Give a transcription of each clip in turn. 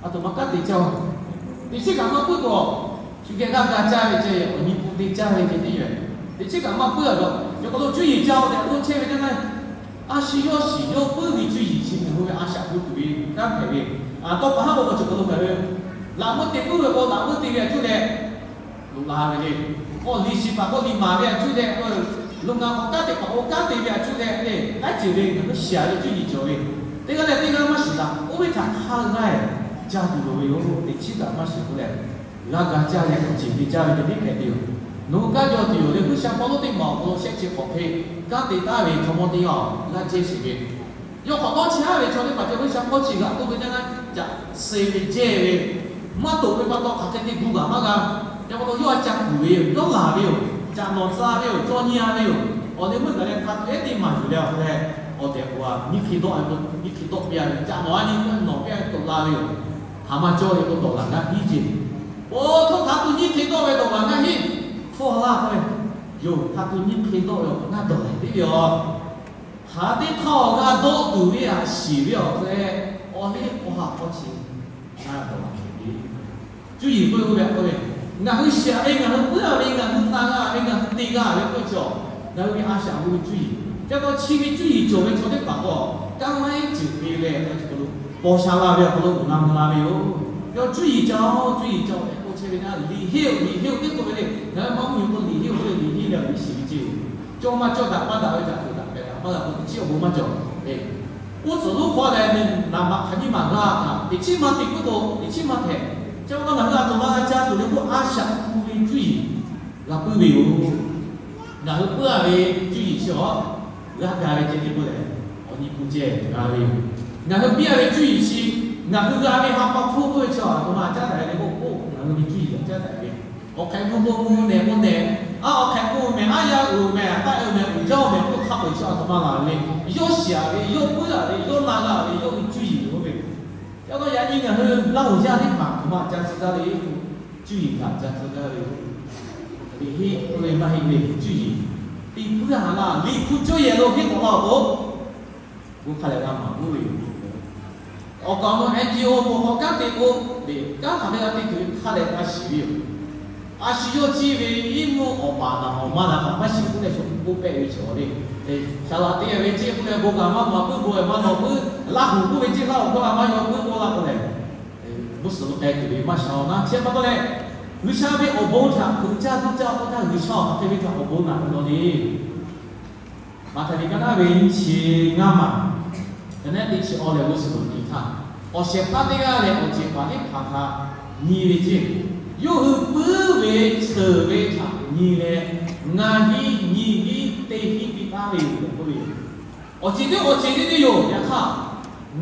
A htoꞈ ma kanˉ te caˇ-oˬ. Teꞈ chiˉ kaꞈ maˇ puiˉ k'o, shu geh g'aˇ ga caˇ ve ceh, awˬ nyi pu te caˇ ve ceh tiˉ yoˬ. Teꞈ chiˉ kaꞈ maˇ puiˉ-a ve, yaꞈ hk'aw lo cuˇ yiˍ caˇ-oˬ tehꞈ k'oˆ chehˇ ve teˇ yanˇ, a shu yawˇ shiˍ yawˇ puiˉ ve cuˇ yiˍ chi ngaˬ hui ve a shaꞈ hu tuˬ ve kanˉ hpehꞈ ve, tawˇ pa haˉ k'o k'aw cawˬ k'aw lo hpehꞈ ve, laꞈ meuˇ te puiˉ ve k'o laꞈ meuˇ te ve a cuˇ leh loꞈ la ve le. K'awꞈ liꞈ shiˍ paˍ k'awꞈ liꞈ maˍ ve a cuˇ leh, lo ngaˬ k'awꞈ kanˉ te paˍ k'awꞈ kanˉ te ve a cuˇ leh le, laiˉ ceuˬ ve ngaˬ hui shiˍ ve cuˇ yiˍ cawˬ ve, teˇ g'aˇ leh teˇ g'aˇ maˇ shiˍ laˬ. Oˇ ve htaꞈ hk'a g'aˇ caˇ tuˬ loˍ ve yoˬ. Teꞈ chiˉ kaꞈ maˇ shiˍ k'oˆ leh, g'a ga caˇ leh awˬ ceˬ te caˇ ve teˇ hpehꞈ ve yoˬ. Nawˬ hui kanˉ jaw tuˬ yoˬ leh, G'uiˬsha Pawˇluꞈ teˇ maˬ awˬ hk'aw lo shehˆ chi hk'awꞈ hk'e kanˉ te taˍ ve chaw mawˇ teˇ g'aˇ laˇ jehˇ sheˍ ve, yawˇ hk'awꞈ tawˇ chi haˉ ve chaw teˇ hpaˍ ceh G'uiˬsha hkawˇ chi g'aꞈ k'oˆ ve teˇ g'aˇ caꞈ suh ve jehˇ ve, maˇ toꞈ ve pa taw hk'aˬ hk'e te gu gaˬ maˇ g'a. Yaꞈ hk'aw lo yawˇ a ca kuˬ ve yoˬ, yawˇ laˬ ve yoˬ, caꞈ nawˍ tcuh ve yoˬ, caw nyi-a ve yoˬ. Awˬ leh meuˇ gaˬ leh hk'a te-eˉ teˇ maˬ yuˬ leh awˬ hk'aw leh, awˬ tehˬ k'o-a nyiˇ hk'e dawˆ ve k'o, nyiˇ hk'e dawˆ piˇ-a ve, caꞈ nawˍ-a nyi k'o nawˍ piˇ-a ve toꞈ la ve yoˬ. Hk'aˬ ma cawˇ ve k'o dawˬ laˬ ngaˇ hiˉ ceˇ. Oˇ htaˇ hk'a tuˬ nyiˇ hk'e dawˆ ve dawˬ laˬ ngaˇ hiˉ hpfuhˇ laˇ k'oˆ ve yoˬ. Hk'a tuˬ nyiˇ hk'e dawˆ ve awˬ hk'aw ngaˇ dawˬ laˬ teˇ ve yoˬ. Hk'aˬ teˇ hk'aˇ awˬ g'a dawˆ tuˬ ve a shiˍ ve awˬ hk'aw leh, awˬ heˆ awˬ ha hk'aw chi ngaˇ dawˬ laˬ ve. Cuˇ yiˍ k'oˆ ve k'oˆ ve, ngaˬ hui shiˍ ve, ngaˬ hui puiˉ ve, ngaˬ hui na g'a ve, ngaˬ hui te g'a ve k'oˆ ve chaw, ngaˬ hui ve a shaꞈ hu ve cuˇ yiˍ. Ca taw chi ve cuˇ yiˍ cawˬ ve chaw teˇ hpaˍ k'o, kanˉ laiˉ ceuˬ te leh, paw sha la ve awˬ hk'aw lo uiˍ la mvuh la ve yoˬ. Yawˇ cuˇ yiˍ caˇ-oˬ, cuˇ yiˍ caˇ-oˬ tehꞈ k'oˆ chehˇ ve naˇ, liꞈ henˇ-oˬ, liꞈ henˇ-oˬ teˇ k'oˆ ve le. Ngaˬ hui maˇ mvuhˇ miˬ k'o liꞈ henˇ-oˬ k'oˆ ve, liꞈ henˇ leh liꞈ shiˍ ve ceˇ. Cawˇ maˇ cawˇ daꞈ maˇ daꞈ ve caꞈ tuˬ daꞈ pehˍ daꞈ maˇ daꞈ k'o, teꞈ chiˉ awˬ bon maˇ cawˬ. Oˇ tcuhˬ lonˉ hk'aw leh naˍ baꞈ hk'aˬ nyiˇ maˬ g'a kaꞈ, teꞈ chiˉ maˇ te puiˉ k'o teꞈ chiˉ maˇ hpehꞈ. Chi pa taw ngaˬ hui a htoꞈ ma g'a caˇ tuˬ le k'o, a shaꞈ hu ve cuˇ yiˍ g'a puiˉ ve yoˬ. Ngaˬ hui puiˉ-a ve cuˇ yiˍ chi awˬ g'a ga ve ceh teˇ pawˆ lehˬ, awˬ nyi hpu ceh g'a ve yoˬ. Ngaˬ hui piˇ-a ve cuˇ yiˍ chi, ngaˬ hui g'a ve ha pa hpfuhˇ k'oˆ ve chi a htoꞈ ma caˉ daꞈ ve le k'o, ngaˬ hui ve cuˇ yiˍ caˉ daꞈ ve. Awˬ hk'ehꞈ mvuh bon mvuh nehˬ bon nehˬ, a awˬ hk'ehꞈ k'oˆ mehˍ, a yaˇ uiˍ mehˍ, taˆ-e mehˍ, uiˍ jaˇ mehˍ k'oˆ hk'a peu-eˬ chi a htoꞈ ma laˬ ve le. Yawˇ shiˍ-a ve, yawˇ puiˉ-a ve, yawˇ na g'a ve, yawˇ ve cuˇ yiˍ yoˬ ve. Yaꞈ hk'aˇ yaꞈ nyi ngaˬ hui Laˇ huˍ yaˇ teˇ hpaˍ htoꞈ ma ca tcuh gaˇ le, cuˇ yiˍ htaꞈ ca tcuh gaˇ ve, liꞈ henˇ k'oˆ ve maˇ heˆ ve cuˇ yiˍ, te puiˉ-a laˇ, liꞈ hpu cawˇ yehˬ lo henˇ k'awꞈ la-oˬ k'o, bon hk'a lehˬ g'a maˍ puiˉ ve yoˬ. Awˬ kaˍ awˬ nu NGO bon hk'aw kanˉ te k'o, kanˉ hk'aˬ hk'e g'a te tuˬ ve hk'a lehˬ g'a shiˍ ve yoˬ. A shu yawˇ ciˇ ve iˉ mvuhˇ awˬ paˍ naˬ awˬ maˇ la kaꞈ maˇ shiˍ k'oˆ leh shu k'oˆ pehˆ ve chaw le. Saˍ laꞈ te ve ceˇ k'oˆ leh bon kaꞈ maˇ maˍ puiˉ, bon-e maˇ lawˬ puiˉ, Laˇ huˍ k'oˆ ve ceˇ Laˇ huˍ k'oˆ a maˇ yaw puiˉ k'oˆ laˇ k'o lehˬ, mvuhˇ suhˍ lo k'ai tuˬ ve maˇ sha-oˬ naˉ. Chi pa taw leh, G'uiˬsha ve awˬ bon htaꞈ hpeuꞈ caˇ tuˉ caˇ k'oˆ htaˇ, G'uiˬsha awˬ hk'aˬ hk'e ve htaꞈ awˬ bon naꞈ ve law le. Maꞈhtehˍ liꞈ ka naˉ ve nyiˇ chi ngaˇ maˬ, ka neˉ teˇ chi awˬ leh g'uˇ suhˍ lo nyi htaˇ, awˬ shehˍ hpaˇ teˇ g'aˇ lehˬ, awˬ ceˬ paˍ teˇ hpaˍ htaꞈ nyi ve ceˇ, yawˇ hui puiˉ ve ceuˬ ve htaꞈ nyi leh, ngaˬ hiˉ nyiˇ hiˉ teˇ hiˉ piˇ taˉ ve yoˬ tehꞈ k'oˆ ve yoˬ. Awˬ ceˬ teˇ awˬ ceˬ teˇ teˇ yoˬ. Yaꞈ hk'aˇ,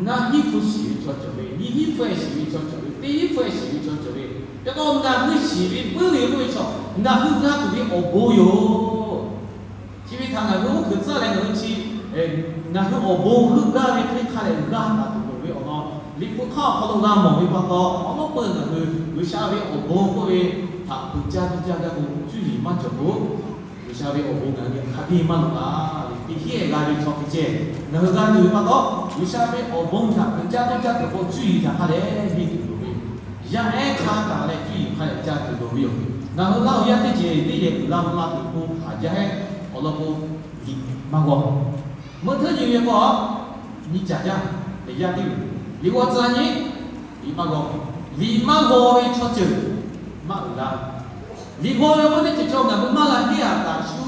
ngaˬ hiˉ hpu shiˍ ve chaw cawˬ ve, nyiˇ hiˉ hpu-e shiˍ ve chaw cawˬ ve, teˇ hiˉ hpu-e shiˍ ve chaw cawˬ ve, yaꞈ k'aw ngaˬ hui shiˍ ve puiˉ ve k'oˆ ve chaw, ngaˬ hui g'a tuˬ ve awˬ bon yoˬ. Chi ve htaꞈ ngaˬ hui oˇ hkeuꞈ tcuhˉ leh ngaˬ hui chi, ngaˬ hui awˬ bon heuˆ gaˇ ve teˇ hk'a lehˬ g'a taˍ tuˬ loˍ ve awˬ lawn, liꞈ hpu hk'aˇ awˬ hk'aw lo g'a mawˬ ve pa taw, awˬ lawˉ peu ngaˬ hui G'uiˬsha ve awˬ bon k'oˆ ve htaꞈ hpeuꞈ caˇ tuˉ caˇ gaˇ ve cuˇ yiˍ maˇ cawˬ k'o, G'uiˬsha ve awˬ bon ngaˬ hui hk'a biˇ maˇ loꞈ la ve, teˇ hinˉ g'a ve chaw hk'e ceh ngaˬ hui g'a tuˬ ve pa taw, G'uiˬsha ve awˬ bon htaꞈ hpeuꞈ caˇ tuˉ caˇ tuˬ k'o, cuˇ yiˍ htaꞈ hk'a dehꞈ biˇ tuˬ loˍ ve, yaˇ ehˉ hk'a taˍ leh cuˇ yiˍ hk'a dehꞈ caˇ tuˬ loˍ ve yoˬ. Ngaˬ hui Laˇ huˍ yaˇ teˇ ceuˬ teˇ yehˬ uiˍ la mvuh la tuˬ k'o, haˍ jaˇ ehˉ awˬ lawn k'o, liꞈ maˇ g'aw. Meuˇ hteˇ nyi ve k'o, nyi caˍ jaˇ, teˇ yaˇ teˇ uiˍ liꞈ g'aw tcuh nyi, liꞈ maˇ g'aw. Liꞈ maˇ g'aw ve chaw ceuˬ maˇ uiˍ la. Liꞈ g'aw ve k'o, teˇ ceuˬ chaw ngaˬ hui maˇ g'a henˇ-a kaꞈ, shu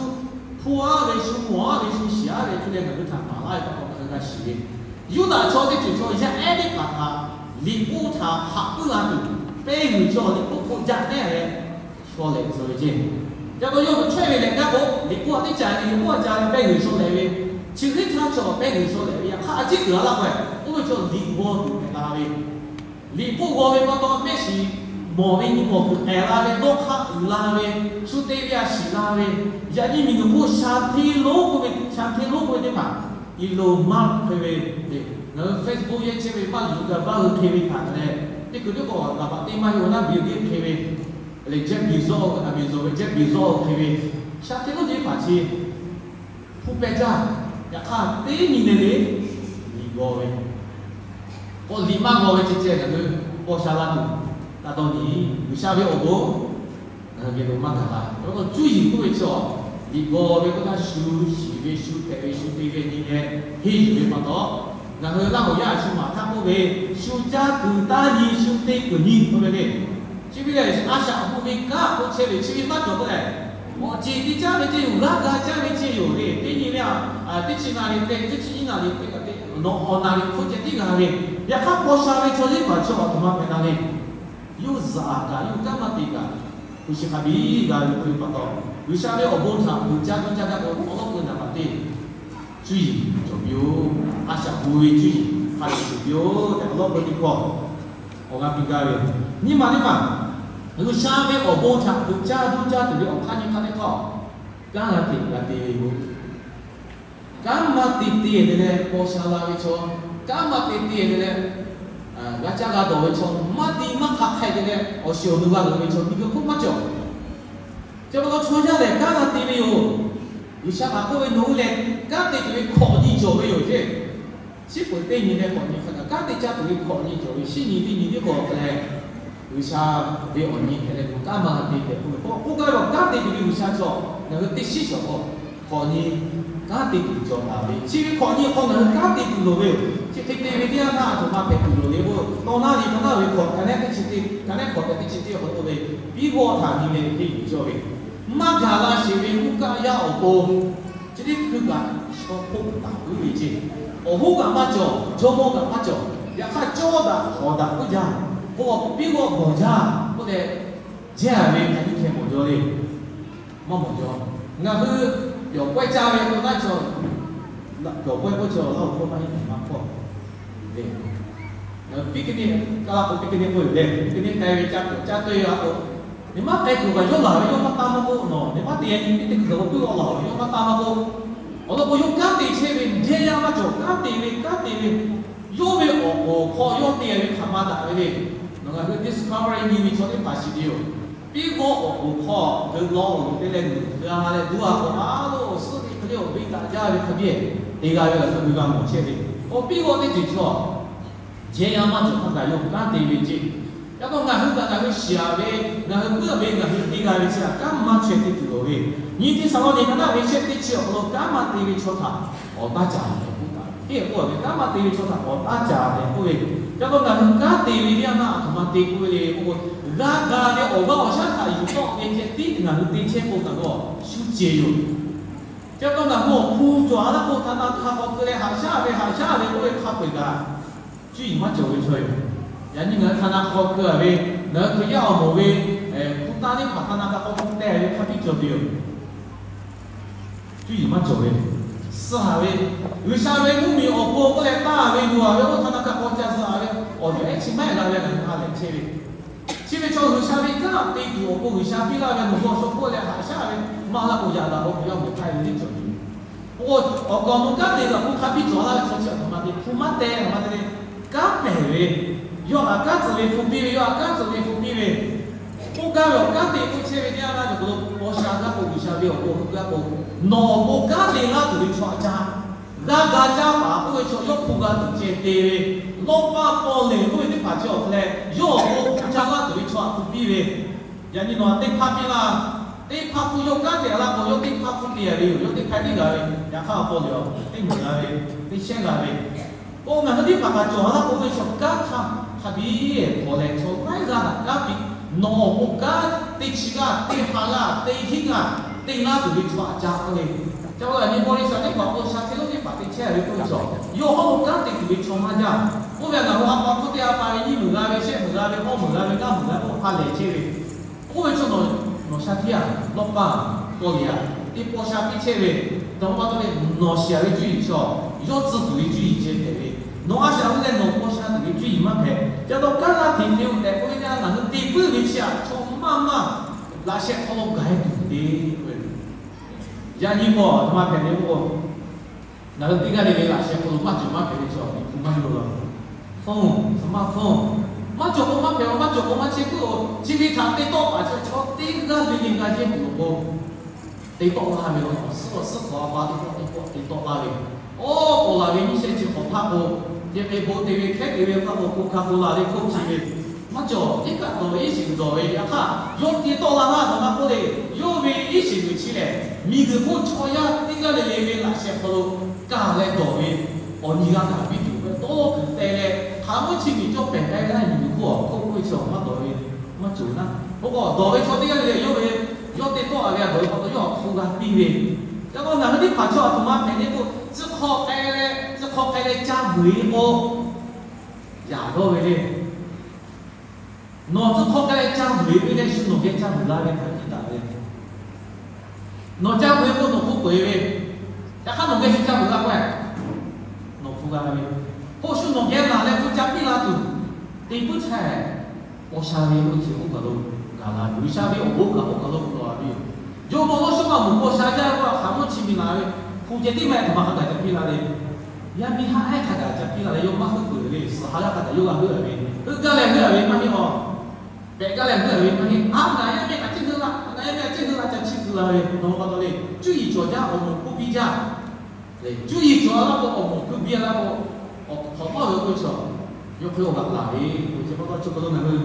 hpu-aˉ ve, shu mawˬ-aˉ ve, shu shiˍ-aˉ ve, cuˇ leh ngaˬ hui htaꞈ maˍ laˇ ve pa taw ngaˬ hui g'a shiˍ ve, Yuˇdaꞈ chaw teˇ ceuˬ chaw yaˇ ehˉ teˇ hpaˍ htaꞈ liꞈ k'oˆ htaꞈ haꞈ puiˉ la tuˬ, pehˇ g'uiˬ chaw liꞈ k'oˆ hk'oˆ jaˆ nehˇ leh, shaw lehˬ tcuh ve ceˇ. Ca taw yawˇ hui chawehˇ ve leh gaˇ k'o, liꞈ k'oˆ htaꞈ teˇ caꞈ nyi liꞈ k'oˆ htaꞈ ca leh pehˇ g'uiˬ shaw lehˬ ve, chi hk'e htaˇ chaw pehˇ g'uiˬ shaw lehˬ ve, yaꞈ hk'aˇ a ciˉ uiˍ la laˇ k'o, oˇ ve chaw liꞈ g'aw tuˬ hpehꞈ la ve, liꞈ hpu g'aw ve pa taw mehˆ shiˍ mawˬ ve nyi mawˬ kuiˬ k'ehˬ la ve, dawˇ hk'aˇ uiˍ la ve, shu te ve a shiˍ la ve, yaꞈ nyi miˬ guiˬ hk'oˆ sha hteˇ lonˉ k'oˆ ve, sha hteˇ lonˉ k'oˆ ve teˇ hpaˍ, Elon Musk hk'e ve, ngaˬ hui Facebook yehˇ chehˇ ve maˇ yuˬ gaˬ baˇ hui hk'e ve htaꞈ leh, teˇ kuiˬ teˇ k'awꞈ gaˬ baꞈ teˇ maˇ heˆ-oˬ naˉ, Bill Gates hk'e ve, leh Jeff Bezos, Amazon ve Jeff Bezos hk'e ve, sha hteˇ lonˉ teˇ hpaˍ chi hpu pehˇ jaˇ. Yaꞈ hk'aˇ teˇ nyi leh le, liꞈ g'aw ve, k'o liꞈ maˇ g'aw ve ceh ceh ngaˬ hui paw sha la tuˬ taˇ dawˇ nyi. G'uiˬsha ve awˬ bon ngaˬ hui geh lo maˇ gaˬ la. Awˬ lawn k'o, cuˇ yiˍ k'oˆ ve chi awˬ, liꞈ g'aw ve k'oˆ htaˇ, shu shiˍ ve, shu hpehꞈ ve, shu te ve nyi leh henˇ yuˬ ve pa taw, ngaˬ hui Laˇ huˍ yaˇ a shu maˍ htaˇ k'oˆ ve, shu caˇ kuiˬ taˇ nyi, shu te kuiˬ nyi k'oˆ ve le. Chi ve lehˬ, a shaꞈ hu ve kanˉ k'oˆ chehˇ ve chi ve maˇ cawˬ k'oˆ leh, awˬ ceˬ te caˇ ve ceˇ yoˬ, g'aˇ ga caˇ ve ceˇ yoˬ le. Teˇ nyi ve a, teˇ chi naˍ riˍ te, teˇ chi nyiˇ naˍ riˍ te, nawˬ awˬ naˍ riˍ hk'oˆ ceh tiˉ g'a ve. Yaꞈ hk'aˇ, paw sha ve chaw teˇ hpaˍ chi awˬ htoꞈ ma hpehꞈ la le. Yawˇ zuhꞈ aꞈ kaꞈ, yawˇ kanˉ maˇ te kaꞈ, hpu shi hk'a biˇ g'a ve k'oˆ ve pa taw, G'uiˬsha ve awˬ bon htaꞈ kuˬ caˇ tuˇ caˇ gaˇ k'o, awˬ lawn k'o naˍ baˬ teˇ cuˇ yiˍ cawˬ piˇ-oˬ. A shaꞈ hu ve cuˇ yiˍ hk'a shuˍ piˇ-oˬ tehꞈ, awˬ lawn k'o teˇ hkawˇ awˬ g'aˇ piˇ gaˇ ve. Nyiˇ maˬ teˇ maˬ, G'uiˬsha ve awˬ bon htaꞈ kuˬ caˇ tuˇ caˇ tuˬ ve awˬ hk'aˇ nyiˇ hk'aˇ teˇ hkawˇ, kanˉ g'a te g'a te ve yoˬ. Kanˉ maˇ te te te leh paw sha la ve chaw, kanˉ maˇ te te te leh g'a caˇ g'a dawˬ ve chaw, maˇ te maˇ hk'aˬ hk'e te leh awˬ shiˍ awˬ nu g'a leuˬ ve chaw, miˬguiˬ hk'oˆ maˇ cawˬ. Chi pa taw chaw yaˇ lehˬ kanˉ g'a te ve yoˬ. G'uiˬsha htaꞈ k'oˆ ve, nawˬ hui lehˬ kanˉ te tuˬ ve hkawꞈ nyi cawˬ ve yoˬ ceˇ. Chi peuˬ teˇ nyi leh hkawꞈ nyi hk'a gaˬ, kanˉ te caˇ tuˬ ve hkawꞈ nyi cawˬ ve, shinˉ nyi teˇ nyi teˇ hkawꞈ lehˬ, G'uiˬsha ve awˬ nyi hpehꞈ leh, kanˉ maˇ g'a te tehꞈ k'oˆ ve k'o, k'oˆ gaˇ ve awˬ kanˉ te tuˬ ve G'uiˬsha cawˬ, ngaˬ hui teˇ shiˉ shawˍ k'o, hkawꞈ nyi kanˉ te tuˬ cawˬ taˍ ve. Chi ve hkawꞈ nyi hk'aw ngaˬ hui kanˉ te tuˬ loˍ ve yoˬ. Chi hk'e te ve teˇ yanˇ htaˇ, a htoꞈ ma hpehꞈ tuˬ loˍ le k'o, tawˇ naˇ ve tawˇ naˇ ve hkawꞈ ka nehˉ teˇ chi teˇ, ka nehˉ hkawꞈ tehꞈ teˇ chi teˇ awˬ hk'aw lo ve, piˇ g'awˇ htaꞈ nyi leh hk'e yuˬ cawˇ ve, maˇ gaˬ la sheˍ ve g'uˇ kaˆ yaˇ awˬ pon, chi teˇ hkui kaꞈ chaw hpoˆ taˍ puiˉ ve ceˇ. Awˬ hoˉ kaꞈ maˇ cawˬ, jawˇmawˇ kaꞈ maˇ cawˬ. Yaꞈ hk'aˇ, cawˇ daꞈ hawˍ daꞈ puiˉ jaˇ k'o, piˇ g'awˇ bawˬ jaˇ k'oˆ leh, jehˇ a ve hk'a nyiˇ hkeh mawˬ jaw le. Maˇ mawˬ jaw. Ngaˬ hui yawˬ pawehˇ caˇ ve k'o, laˇ chaw, yawˬ pawehˇ k'oˆ chaw laˇ oˬ hkawˇ maˇ heˆ, maˇ hkawˇ le. Ngaˬ hui picnic, Kaˇlaˇ k'o picnic k'oˆ yoˬ le. Picnic k'ai ve caˇ tuˬ caˇ tuˬ ve a k'o, neˇ maˇ k'ai kuiˬ kaꞈ yawˇ laˬ ve, yawˇ maˇ taˇ maˇ k'oˆ, nawˬ neˇ maˇ te a nyi teˇ hkui kaꞈ k'o piˇ g'awˇ laˬ ve, yawˇ maˇ taˇ maˇ k'oˆ. Awˬ lawn k'o, yawˇ kanˉ te chehˇ ve jehˇ yaˇ maˇ cawˬ, kanˉ te ve kanˉ te ve, yawˇ ve awˬ k'oˍ hk'aw yawˇ te ve hk'aˬ ma daꞈ ve le. Nawˬ ngaˬ hui Discovery nyi ve chaw teˇ hpaˍ shiˍ ve yoˬ. Piˇ g'awˇ awˬ k'oˍ hk'aw geuꞈ law oˬ te leh g'a leh duˇ a k'o, a lo suhˉ ve hk'e le awˬ viˉ daꞈ jaˇ ve hk'a biˇ te g'a ve laˬ k'o, g'a mawˬ chehˇ ve. Awˬ piˇ g'awˇ teˇ ceuˬ chaw jehˇ yaˇ maˇ cawˬ hk'a gaˬ yawˇ kanˉ te ve ceˇ. Yaꞈ hk'aˇ, ngaˬ hui kaꞈ ngaˬ hui shiˍ a ve, ngaˬ hui puiˉ ve, ngaˬ hui te g'a ve chi htaꞈ kanˉ maˇ chaweh te tuˬ loˍ ve. Nyi Hteˇsaˍlawˇniˆ ka naˆ ve shehˆ teˇ chi awˬ hk'aw lo kanˉ maˇ te ve chaw htaꞈ awˬ taˇ caˍ tehꞈ k'oˆ taˍ ve. Teˇ k'oˆ ve, kanˉ maˇ te ve chaw htaꞈ awˬ taˇ caˍ tehꞈ k'oˆ ve. Yaꞈ hk'aˇ, ngaˬ hui kanˉ te ve teˇ yanˇ htaˇ a htoꞈ ma te k'oˆ ve le k'o, g'a ga ve awˬ g'aˇ awˬ shaˉ htaꞈ yuˬ tawˆ ve ceh tiˉ ngaˬ hui te chehˇ k'o, ngaˬ hui shu cehˬ yoˬ. Chi pa taw ngaˬ hui awˬ hpu cawˬ a laˇ k'o, hta na hk'a k'aw keu leh haꞈ shaˉ ve haꞈ shaˉ ve k'oˆ ve hk'a peu-eˬ kaꞈ, cuˇ yiˍ maˇ cawˬ ve chaw yoˬ. Yaꞈ nyi ngaˬ hui hta na hk'a k'aw keu a ve, ngaˬ hui Hkriꞈ yaˇ awˬ moˍ ve hpu taˇ teˇ hpaˍ hta na hk'a k'aw keu teh ve hk'a piˇ cawˬ ve yoˬ. Cuˇ yiˍ maˇ cawˬ ve, suh haˍ ve, G'uiˬsha ve mvuhˇmiˬ awˬ pon k'oˆ leh taˇ ve yuˬ a ve, oˇ hta na hk'a k'aw ca zuhꞈ a ve, awˬ yuˬ ehˉ chi maˇ heˆ la leh ngaˬ hui ha lehˬ chehˇ ve. Chi ve chaw G'uiˬsha ve kanˉ te tuˬ awˬ pon G'uiˬsha piˇ laˇ ve nawˬ hui awˬ shaw hk'oˆ leh haꞈ shaˉ ve maˇ laˇ k'o, yaꞈ daꞈ k'o, hpu yaˇ mawˬ k'ai ve teˇ cawˬ ve. K'o, awˬ kaˍ awˬ nu kanˉ te laˬ k'o, hk'a piˇ cawˬ laˇ ve chaw chi a htoꞈ ma te hpu maˇ teh, a htoꞈ ma te le, kanˉ pehˬ ve, yawˇ htaꞈ kanˉ tcuhˍ ve hpu piˇ ve, yawˇ htaꞈ kanˉ tcuhˍ ve hpu piˇ ve, k'oˆ gaˇ ve awˬ kanˉ te k'oˆ chehˇ ve teˇ yanˇ htaˇ, cawˬ k'o lo paw sha gaˇ k'o, G'uiˬsha ve awˬ pon hui gaˇ k'o, nawˬ awˬ pon kanˉ te laˇ tuˬ ve chaw a caˇ, g'a ga caˇ paˍ k'oˆ ve chaw yawˇ hpu g'a tuˬ ceh te ve, lawˇ paˇ paw lehˬ k'oˆ ve teˇ hpaˍ chi awˬ hk'aw leh yawˇ awˬ pon hpu ca laˇ tuˬ ve chaw htaꞈ hpu piˇ ve, yaꞈ nyi nawˬ htaꞈ teˇ hpaˇ piˇ laˇ. Teˇ hpaˇ hpu yawˇ kanˉ te a laˇ k'o, yawˇ teˇ hpaˇ hpu te a ve yoˬ. Yawˇ teˇ hpaˇ teˇ g'a ve, yaꞈ hk'aˇ awˬ paw lehˬ, teˇ mvuhˬ g'a ve, teˇ shehˉ g'a ve, k'o, ngaˬ hui teˇ hpaˍ kaꞈ cawˬ a laˇ k'o, oˇ ve chaw kanˉ hk'a hk'a biˇ hpawˇ leh chaw laiˉ g'aˇ htaꞈ kanˉ piˇ, nawˬ awˬ pon kanˉ teˇ chi g'aˇ, teˇ ha g'aˇ, teˇ hinˉ g'aˇ te laˇ tuˬ ve chaw htaꞈ ca k'oˆ le. Ca k'oˆ a nyi paw le shaˍ teˇ hpaˍ k'o, sha hteˇ lonˉ teˇ hpaˍ te chehˇ a ve k'oˆ ve chaw, yawˇ hawˉ lo kanˉ te tuˬ ve chaw maˇ jaˇ. Oˇ ve ngaˬ hui a pa hk'oˆ teˇ a pa ve nyiˇ meuˬ g'a ve, shehˆ meuˬ g'a ve, awˇ meuˬ g'a ve, ngaˇ meuˬ g'a ve, oˇ hk'a lehˬ chehˇ ve. Oˇ ve chaw nawˬ, nawˬ sha hteˇ a, lawˇ paˇ, paw lehˬ a, teˇ paw sha piˇ chehˇ ve, taˇ pa taw leh nawˬ shiˍ a ve cuˇ yiˍ chaw, yawˇ tcuh tuˬ ve cuˇ yiˍ ceh hpehꞈ ve, nawˬ a shaꞈ ve leh nawˬ paw sha tuˬ ve cuˇ yiˍ maˇ hpehꞈ. Ca taw kanˉ g'a hteꞈ te-o tehꞈ k'oˆ ve teˇ yanˇ, ngaˬ hui te puiˉ ve chi a chaw maˇ maˇ laꞈ sheh hk'aw lo gaˬ-e tuˬ te k'oˆ ve. Yaꞈ nyi k'o, a htoꞈ ma hpehꞈ ve k'o, ngaˬ hui teˇ g'aˇ le ve laꞈ sheh hk'aw lo maˇ cawˬ maˇ hpehꞈ ve chaw, awˬ liˇ hpu maˇ yawˇ la. Phone, smartphone, maˇ cawˬ k'o maˇ hpehꞈ, maˇ cawˬ k'o maˇ chehˇ puiˉ-o. Chi ve htaꞈ te tawˆ paˍ chaw, chaw teˇ g'aˇ le le g'a yehˇ tuˬ awˬ pon te tawˆ laˇ ve, awˬ suhˉ awˬ suhˉ hk'awꞈ a pa teˇ pawˆ teˇ pawˆ te tawˆ laˇ ve, awˬ k'awꞈ laˬ ve nyiˇ shehˆ chi hk'awꞈ hpaˇ k'o, te k'e bon te ve hkehˉ te ve hpaˇ k'o, Coca-Cola le, Coke chi ve Maˇ cawˬ, iˉ kaˆ dawˬ ve iˉ shiˍ dawˬ ve, yaꞈ hk'aˇ yawˇ te tawˆ la laˇ nawˬ maˇ k'oˆ le. Yawˇ ve iˉ shiˍ g'uiˬ chi lehˬ, miˬ guiˬ hk'oˆ chaw yaˇ teˇ g'aˇ le le ve laꞈ sheh hk'aw lo kaˬ leh dawˬ ve, awˬ nyi g'a kaꞈ biˇ tuˬ ve dawˇ kuiˬ teh leh, hk'aˬ mvuhˇ chi miˬ cawˇ pehˬ k'ai ve laˇ miˬ guiˬ hk'oˆ awˬ hk'oˆ k'oˆ ve chi awˬ maˇ dawˬ ve, maˇ cawˬ naˉ. K'o k'o dawˬ ve chaw teˇ g'aˇ le le yawˇ ve, yawˇ te tawˆ la ve a dawˬ ve pa taw yawˇ awˬ hk'oˆ g'a piˇ ve. Yaꞈ k'o ngaˬ hui teˇ hpaˍ chaw a htoꞈ ma hpehꞈ le k'o, tcuh hk'aw k'ai leh, tcuh hk'aw k'ai leh ca vuiˬ e k'o, yaꞈ dawˇ ve le. Nawˬ tcuh hk'aw k'ai leh ca vuiˬ e ve leh shu nawˬ geh ca vuiˬ la ve htaꞈ piˇ taˍ ve. Nawˬ ca vuiˬ e k'o nawˬ hk'oˆ peu eˬ ve, yaꞈ hk'aˇ nawˬ geh shu ca vuiˬ la k'o, nawˬ hk'oˆ g'a ve. K'o shu nawˬ geh laˬ leh hpu ca piˇ la tuˬ, te puiˉ htaˇ, paw sha ve oˇ ceuˬ oˇ kaˬ lo gaˬ la ve, G'uiˬsha ve awˬ bon kaꞈ oˇ kaˬ lo hpu lawˬ la ve yoˬ. Jawˇmawˇ Lawˇshuˉ maˇ moˍ paw sha jaˇ ve k'o, hk'aˬ mvuhˇ chi miˬ laˬ ve, hpu ceh tiˉ maˇ heˆ, hk'aˬ ma hk'a gaˬ ca piˇ la le. Yaˇ miˇ haˉ ehˉ hk'a gaˬ ca piˇ la leh, yawˇ maˇ heuˆ peuˬ le, suhˍ ha laˇ hk'a gaˬ yawˇ g'a heuˆ ve, heuˆ gaˇ leh heuˆ ve maˇ heˆ a. Pehꞈ gaˇ leh heuˆ ve maˇ heˆ. A, ngaˬ yaˇ miˇ kaꞈ ceˇ heuˆ laˇ, ngaˬ yaˇ miˇ kaꞈ ceˇ heuˆ laˇ ca chiˇ keu la ve, nawˬ hui pa taw le. Cuˇ yiˍ cawˬ jaˇ awˬ moˍ hkuˇ biˇ jaˇ. Cuˇ yiˍ cawˬ a laˇ k'o, awˬ moˍ hkuˇ biˇ a laˇ k'o, awˬ hk'awꞈ nawˉ ve k'oˆ ve chaw, yawˇ hk'e awˬ g'aꞈ laˬ ve, k'o chi pa taw chi hk'aw lo ngaˬ hui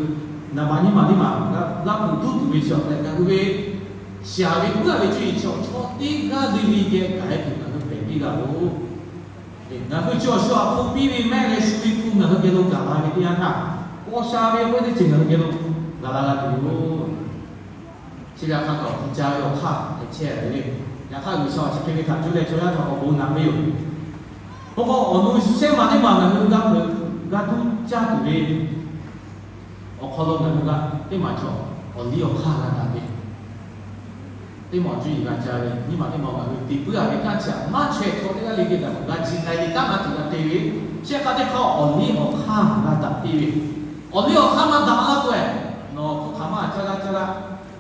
naˍ baˬ nyiˇ maˬ teˇ maˬ g'a laˇ kuˬ tuˉ tuˬ ve chi awˬ hk'e ngaˬ hui ve shaˍ ve puiˉ a ve cuˇ yiˍ cawˬ chaw teˇ g'aˇ le le geh gaˬ e tuˬ ngaˬ hui pehꞈ piˇ g'a loˬ. Ngaˬ hui chi awˬ shu awˬ hk'oˆ piˇ ve mehˆ leh shu ve hpu ngaˬ hui geh lo gaˬ la ve teˇ yanˇ htaˇ, paw sha ve k'oˆ ve teˇ ceuˬ ngaˬ hui geh lo gaˬ la g'a tuˬ yoˬ. Chi ve hk'a kaꞈ awˬ hpu ca ve awˬ hk'aˇ hpehꞈ chehˇ ve le. Yaꞈ hk'aˇ G'uiˬsha awˬ chi hk'e ve htaꞈ cuˇ leh chaw yaˇ htaꞈ awˬ bon naꞈ ve yoˬ. K'o k'o awˬ nu shu shehˉ ma teˇ maˬ ngaˬ hui g'a peuˬ g'a tuˇ caˇ tuˬ ve awˬ hk'aw lo ngaˬ hui g'a teˇ maˬ cawˬ, awˬ liˇ awˬ hk'aˇ g'a daꞈ ve, teˇ maˬ cuˇ yiˍ g'a ca ve, nyiˇ maˬ teˇ maˬ ngaˬ hui te puiˉ a ve kanˉ chi aꞈ maˇ chaweh chaw teˇ g'aˇ le ve daꞈ g'a ji k'ai ve kanˉ maˇ tuˬ g'a te ve, shehˆ hk'aˇ teˇ hk'aˇ awˬ liˇ awˬ hk'aˇ g'a daꞈ piˇ ve, awˬ liˇ awˬ hk'aˇ maˇ daꞈ laˇ k'o, nawˬ hk'aˬ ma caˇ g'aˇ caˇ g'aˇ,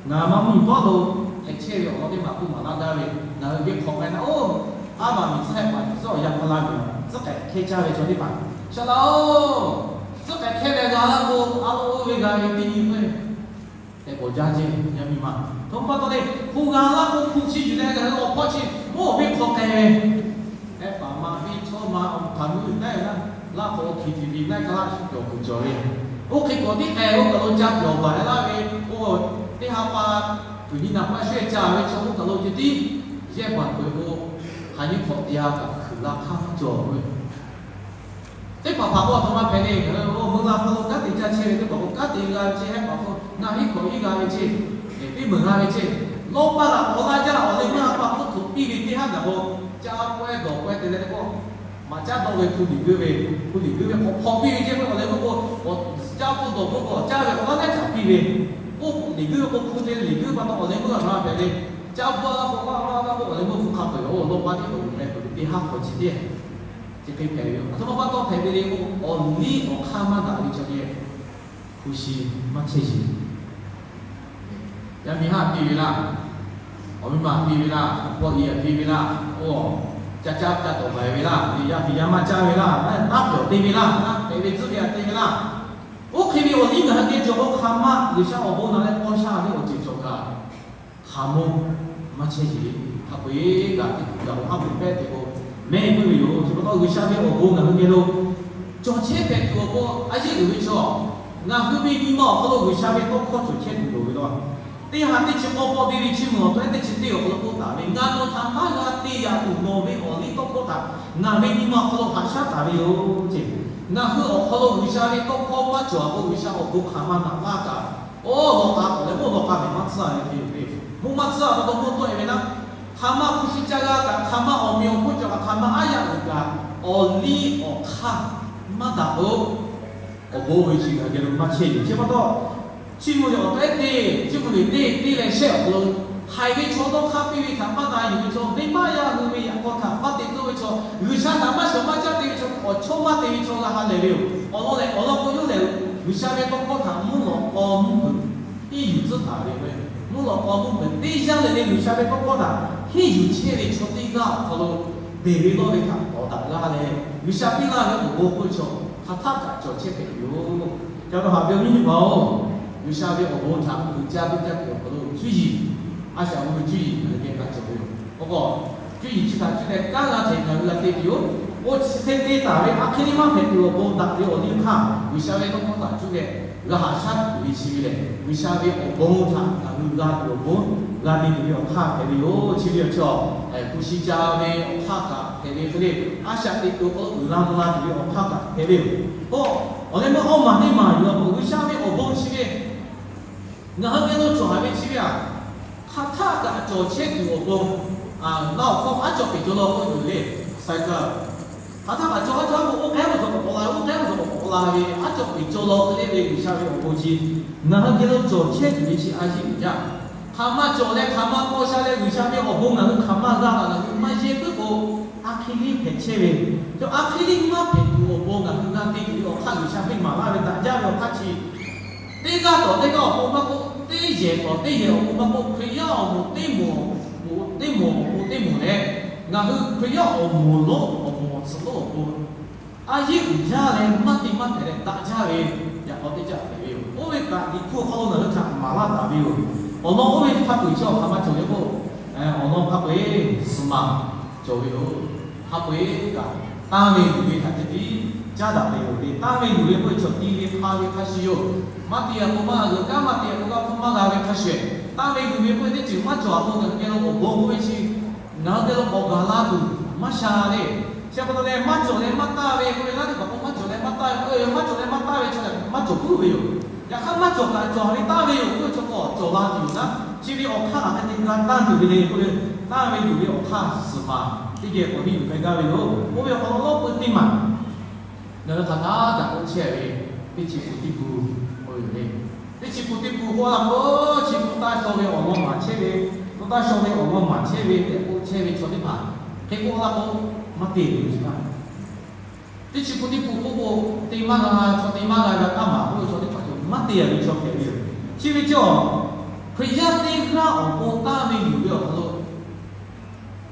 ngaˬ maˇ mvuhˇ miˬ tawˉ lo hpehꞈ chehˇ ve awˬ lawn teˇ maˬ k'oˆ maˍ laˇ gaˇ ve, ngaˬ hui ve hk'awꞈ k'ai na oˇ, aˉ maˬ miˬ tcuhˉ hehˆ paˍ miˬ tcuhˉ awˬ yanˇ hk'aˇ laˇ ve, tcuhˉ k'ehꞈ hkehˇ caˇ ve chaw teˇ hpaˍ, Saˍ laꞈ-oˬ, tcuhˉ k'ehꞈ hkehˇ leh g'a laˇ k'o, a lo oˇ ve g'a ve teˇ nyi k'o, tehꞈ bawˬ jaˇ ceˇ yaˇ miˇ ma. Hto pa taw le, hpu g'a laˇ k'o hpu chi yuˬ leh ngaˬ hui awˬ hpawˇ chi mawˇ ve hk'awꞈ k'ai ve, hehˆ paˍ ma piˇ chaw ma awˬ htaꞈ mui naˆ e naˆ, laˇ k'o hkiˬ tiˍ viˬ naˆ e ka laˇ shu cawˬ kuˬ cawˬ ve, oˇ hk'e k'awꞈ tiˉ k'ai oˇ kaˬ lo ca pyawˬ baˬ e laˇ ve, oˇ teˇ ha pa kuiˬ nyi naˍ paˇ shehˇ ca ve chaw oˇ kaˬ lo ceh tiˉ yehˇ baˬ peuˬ k'o, hk'aˬ nyi hk'awꞈ te a kaꞈ hkui la hk'aˇ maˇ cawˬ ve. Teˇ hpaˍ hpaˍ k'o a htoꞈ ma hpehꞈ le, meuˇ la hk'aw lo kanˉ te caˇ chehˇ ve teˇ hpaˍ k'o, kanˉ te g'a ve ceˇ, hehˆ paˍ hk'oˆ ngaˬ hiˉ hkawꞈ hiˉ g'a ve ceˇ, teˇ meunˍ g'a ve ceˇ, lawˇ paˇ laꞈ k'awꞈ laˇ jaˇ awˬ leh meuˇ a pa hk'oˆ htoꞈ piˇ ve teˇ haˉ gaˬ k'o, caˇ pawehˇ dawˬ pawehˇ te leh k'o, maꞈ caˉ dawˆ ve hpu liꞈ geuˆ ve, hpu liꞈ geuˆ ve k'awꞈ hpaw piˇ ve ceˇ k'o, awˬ leh meuˇ k'o, caˇ pawehˇ dawˬ pawehˇ k'o, caˇ ve k'awꞈ laˇ lehˉ caꞈ piˇ ve, oˇ liꞈ geuˆ ve k'o hpu te liꞈ geuˆ pa taw awˬ leh meuˇ a htoꞈ ma hpehꞈ le, caˇ pawehˇ laˇ k'o, laˇ laˇ k'o awˬ leh meuˇ hk'aˇ peuˬ ve, oˇ lawˇ paˇ tiˉ k'awꞈ yuˬ leh peuˬ ve teˇ haˉ hk'awꞈ chi teˇ chi hk'e hpehꞈ ve yoˬ. A htoꞈ ma pa taw hpehꞈ ve le k'o, awˬ liˇ awˬ hk'aˇ maˇ daꞈ ve chaw geh hpu shi maˇ chehˇ sheˍ. Yaˇ miˇ haˉ piˇ ve laˇ, awˬ miˇ ma piˇ ve laˇ, awˬ hpawˇ i piˇ ve laˇ, oˇ, ca caˇ ca tawˍ baˬ ve laˇ, yaˇ miˇ yaˇ maˇ caˇ ve laˇ, naˆ pyawˬ te ve laˇ, naˆ hpehꞈ ve tcuhˉ ve a te ve laˇ. Oˇ hk'e ve awˬ liˇ ngaˬ hui geh cawˬ k'o, hk'aˬ ma G'uiˬsha awˬ bon naꞈ leh paw sha ve awˬ ceuˬ cawˬ kaꞈ hk'aˬ mawˇ maˇ chehˇ sheˍ. Hk'a peu-eˬ kaꞈ teˇ hpu gaˬ lo haˉ pui pehˇ te k'o, mehˆ puiˉ ve yoˬ. Chi pa taw G'uiˬsha ve awˬ bon ngaˬ hui geh lo cawˬ chehˇ hpehꞈ tuˬ awˬ pon a yeˇ uiˍ ve chaw, ngaˬ hui ve nyi ma awˬ hk'aw lo G'uiˬsha ve tawˇ hkawˇ cawˬ chehˇ tuˬ loˍ ve law. Teˇ ha teˇ chi k'awˇ pawˆ te ve chi mvuhˇ awˬ to ehˉ teˇ chi teˇ awˬ hk'aw lo k'oˆ taˍ ve, Ngaˬ nawˬ htaꞈ maˇ g'a te yaꞈ tuˬ nawˬ ve awˬ liˇ tawˇ hkawˇ htaꞈ ngaˬ ve nyi ma awˬ hk'aw lo haꞈ shaˉ taˍ ve yoˬ ceˇ. Ngaˬ hui awˬ hk'aw lo G'uiˬsha ve tawˇ hkawˇ maˇ cawˬ a k'o, G'uiˬsha awˬ bon hk'aˬ ma naꞈ laˇ kaꞈ, oˇ law k'a k'awꞈ leh mawˇ law k'a mehˬ maˇ tcuhˉ a ve te yoˬ le. Mawˇ maˇ tcuhˉ a pa taw mawˇ tawˆ e ve naˆ, hk'aˬ ma hpu shi caˇ g'a kaꞈ, hk'aˬ ma awˬ meꞈ awˬ hponˇ cawˬ kaꞈ, hk'aˬ ma aˉ yaˇ uiˍ kaꞈ, awˬ liˇ awˬ hk'aˇ maˇ daꞈ-o. Awˬ bon ve chi ngaˬ geh lo maˇ chehˇ ve chi pa taw, chiˇ mvuh liꞈ awˬ tehˉ te, chiˇ mvuh liꞈ teˇ te leh shehˆ awˬ hk'aw lo, haiˬ ve chaw dawˇ hk'aˇ piˇ ve htaꞈ maˇ na yuˬ ve chaw, venˇbaˆ yaˇ hui ve yaꞈ k'aw htaꞈ maˇ te toˇ ve chaw, G'uiˬsha htaꞈ maˇ shawˍ maˇ caˇ te ve chaw, awˬ chawˇ maˇ te ve chaw g'a ha lehˬ ve yoˬ. Awˬ lawn lehˬ, awˬ lawn k'o yawˇ lehˬ, G'uiˬsha ve tawˇ hkawˇ htaꞈ mvuhˇ lawꞈ k'aw mvuhˇ peuˬ henˇ yuˬ tcuhˉ taˍ ve yoˬ. Mvuhˇ lawꞈ k'aw mvuhˇ peuˬ teˇ yanˇ leh leh G'uiˬsha ve tawˇ hkawˇ htaꞈ henˇ yuˬ chehˇ ve chaw teˇ g'aˇ awˬ hk'aw lo, beˬ ve lawˇ ve htaꞈ tawˍ daꞈ g'a leh, G'uiˬsha piˇ laˇ ve awˬ bon k'oˆ ve chaw hk'aˬ htaˆ kaꞈ cawˬ chehˇ hpehꞈ ve yoˬ. Ca dawˇ haꞈ ve awˬ viˉ awˬ nyi teˇ hpaˍ-oˬ, G'uiˬsha ve awˬ bon htaꞈ uiˍ jaˇ tuˬ jaˇ tuˬ awˬ hk'aw lo cuˇ yiˍ, a shaꞈ ve cuˇ yiˍ ngaˬ hui geh g'a cawˬ ve yoˬ. Awˬ k'o, cuˇ yiˍ chi htaꞈ cuˇ leh kanˉ g'a hteꞈ ngaˬ hui g'a te tuˬ yoˬ. Oˇ chi hk'e te taˍ ve a hk'e le maˇ hpehꞈ tuˬ awˬ bon daꞈ ve awˬ liˇ hk'aˇ, G'uiˬsha ve tawˇ hkawˇ htaꞈ cuˇ leh g'a haꞈ shaˉ tuˬ ve chi ve lehˬ, G'uiˬsha ve awˬ bon htaꞈ ngaˬ hui g'a tuˬ awˬ bon, g'a te tuˬ ve awˬ hk'aˇ hpehꞈ ve yoˬ. Chi ve awˬ chi, hpu shi ca ve awˬ hk'aˇ kaꞈ hpehꞈ ve hk'e le, a shaꞈ teꞈ to k'o uiˍ la mvuh la tuˬ ve awˬ hk'aˇ kaꞈ hpehꞈ ve yoˬ. K'o, awˬ leh meuˇ awˇ maˬ teˇ maˬ yuˬ a k'o, G'uiˬsha ve awˬ bon chi ve ngaˬ hui geh lo cawˬ haˍ ve chi ve aꞈ, hk'aˬ htaˆ kaꞈ cawˬ chehˇ tuˬ awˬ bon, laˇ awˬ hkawˇ aˉ cawˬ peꞈ cawˬ law k'oˆ tuˬ le, saiˍ kaꞈ, hk'aˬ htaˆ kaꞈ cawˬ aˉ cawˬ k'o, oˇ k'ehˉ lo cawˬ k'awꞈ la ve, oˇ k'ehˉ lo cawˬ k'awꞈ la ve, aˉ cawˬ peꞈ cawˬ law k'oˆ le ve G'uiˬsha ve awˬ bon chi, ngaˬ hui geh lo cawˬ chehˇ tuˬ ve chi a yeˇ uiˍ jaˇ. Hk'aˬ ma cawˬ leh hk'aˬ ma paw sha leh G'uiˬsha ve awˬ bon ngaˬ hui hk'aˬ ma g'a kaꞈ ngaˬ hui maˇ yehˇ puiˉ k'o, a hk'e le hpehꞈ chehˇ ve, cawˬ a hk'e le maˇ hpehꞈ tuˬ awˬ bon ngaˬ hui g'a te tuˬ ve awˬ hk'aˇ G'uiˬsha ve maˍ laˇ ve daꞈ jaˇ ve awˬ hk'aˇ chi teˇ g'aˇ tawˍ teˇ g'aˇ awˬ pon maˇ k'oˆ, teˇ yehˬ tawˍ teˇ yehˬ awˬ pon maˇ k'oˆ, Hkriꞈ yaˇ awˬ moˍ teˇ moˍ, teˇ moˍ awˬ pon teˇ moˍ leh, ngaˬ hui Hkriꞈ yaˇ awˬ moˍ lonˉ awˬ moˍ awˬ tsuhꞈ lonˉ awˬ pon a yeˇ uiˍ jaˇ leh maˇ te maˇ hpehꞈ leh daꞈ jaˇ ve yaꞈ k'aw teˇ caˆ hpehꞈ ve yoˬ. Oˇ ve kaꞈ Liꞈ hpu awˬ hk'aw lo ngaˬ hui htaꞈ maˍ laˇ taˍ ve yoˬ. Awˬ lawn oˇ ve hk'a peu-eˬ chi awˬ hk'aˬ ma cawˬ ve k'o, awˬ lawn hk'a peu-eˬ suhˍ maˬ cawˬ ve yoˬ. Hk'a peu-eˬ kaꞈ tanˇ ve luˬ ve htaꞈ ceh tiˉ caˉ daꞈ ve yoˬ le. Tanˇ ve luˬ ve k'oˆ ve chaw ti ve hk'a ve hk'a shuˍ yoˬ. Maˇ te a k'o maˇ g'a g'euꞈ, kanˉ maˇ te a k'o g'a hpuˇ maˇ g'a ve hk'a shuˍ, tanˇ ve luˬ ve k'oˆ ve teˇ ceuˬ maˇ cawˬ a k'o ngaˬ hui geh lo awˬ bon k'oˆ ve chi ngaˬ hui geh lo k'awꞈ gaˬ la tuˬ maˇ sha le. Chi pa taw leh maˇ cawˬ leh maˇ tanˇ ve k'oˆ ve, laˇ teˇ hpaˍ k'o maˇ cawˬ leh maˇ tanˇ ve k'oˆ ve, maˇ cawˬ leh maˇ tanˇ ve chaw lehˬ maˇ cawˬ puiˉ ve yoˬ. Yaꞈ hk'aˇ maˇ cawˬ kaꞈ cawˬ ve tanˇ ve yoˬ k'oˆ ve chaw k'awꞈ cawˬ la tuˬ yoˬ naˉ, chi ve awˬ hk'aˇ hk'aˬ hk'e te g'a tanˇ tuˬ ve le k'oˆ ve, tanˇ ve luˬ ve awˬ hk'aˇ suhˍ maˬ teˇ geh k'awꞈ henˇ yuˬ hpehꞈ gaˇ ve yoˬ. Oˇ ve awˬ hk'aw lo lawˇ peu teˇ maˬ ngaˬ hui hk'aˬ htaˇ daꞈ k'oˆ chehˇ ve teˇ chi pun tiˇ pun k'oˆ ve yoˬ le. Teˇ chi pun tiˇ pun k'oˆ la k'o, chi pun taˇ shaw ve awˬ lawn maˍ chehˇ ve, pun taˇ shaw ve awˬ lawn maˍ chehˇ ve tehꞈ k'oˆ chehˇ ve chaw teˇ hpaˍ hk'e k'oˆ la k'o, maˇ te ve yoˬ. Teˇ chi pun tiˇ pun k'oˆ k'o, te maˇ g'a, chaw te maˇ g'a g'a taˇ maˍ k'oˆ ve chaw teˇ hpaˍ cawˬ maˇ te a ve chaw hpehꞈ ve yoˬ. Chi ve cawˬ, Hkriꞈ yaˇ teˇ g'aˇ awˬ pon tanˇ ve luˬ ve awˬ hk'aw lo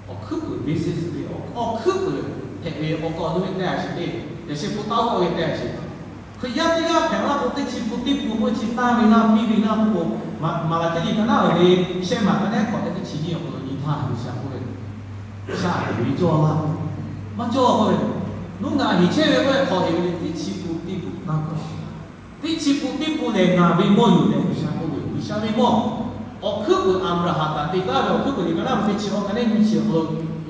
awˬ hkuiˉ peuˬ basis ve, awˬ hkuiˉ peuˬ hpehꞈ ve awˬ k'awꞈ nu ve te a sheˍ le. Yaꞈ sheh k'o taˇ g'awˆ ve te a sheˍ. Hkriꞈ yaˇ teˇ g'aˇ hpehꞈ laˇ k'o, teˇ chi pun tiˇ pun k'oˆ chi tanˇ ve laˇ, piˇ ve laˇ k'oˆ k'o, Maˍlaˍhkiˆ liꞈ ka naˉ ve shehˆ maˬ ka naˉ hk'awꞈ leh teˇ chi nyiˇ awˬ hk'aw lo nyi htaˇ G'uiˬsha k'oˆ ve, G'uiˬsha a htoꞈ ve cawˇ laˇ, maˇ cawˇ k'oˆ ve, nuˉ ngaˬ heˍ chehˇ ve k'oˆ ve hk'awꞈ heˍ ve le, teˇ chi pun tiˇ pun tanˇ k'o, teˇ chi pun tiˇ pun lehˬ ngaˬ ve mawˇ yoˬ tehꞈ G'uiˬsha k'oˆ ve, G'uiˬsha ve mawˇ. Awˬ hkuiˉ peuˬ Aˍbraˍhanˍ htaꞈ te taˍ ve awˬ hkuiˉ peuˬ liꞈ ka naˉ ve teˇ chi awˬ ka naˉ nyiˇ chi awˬ hk'aw lo,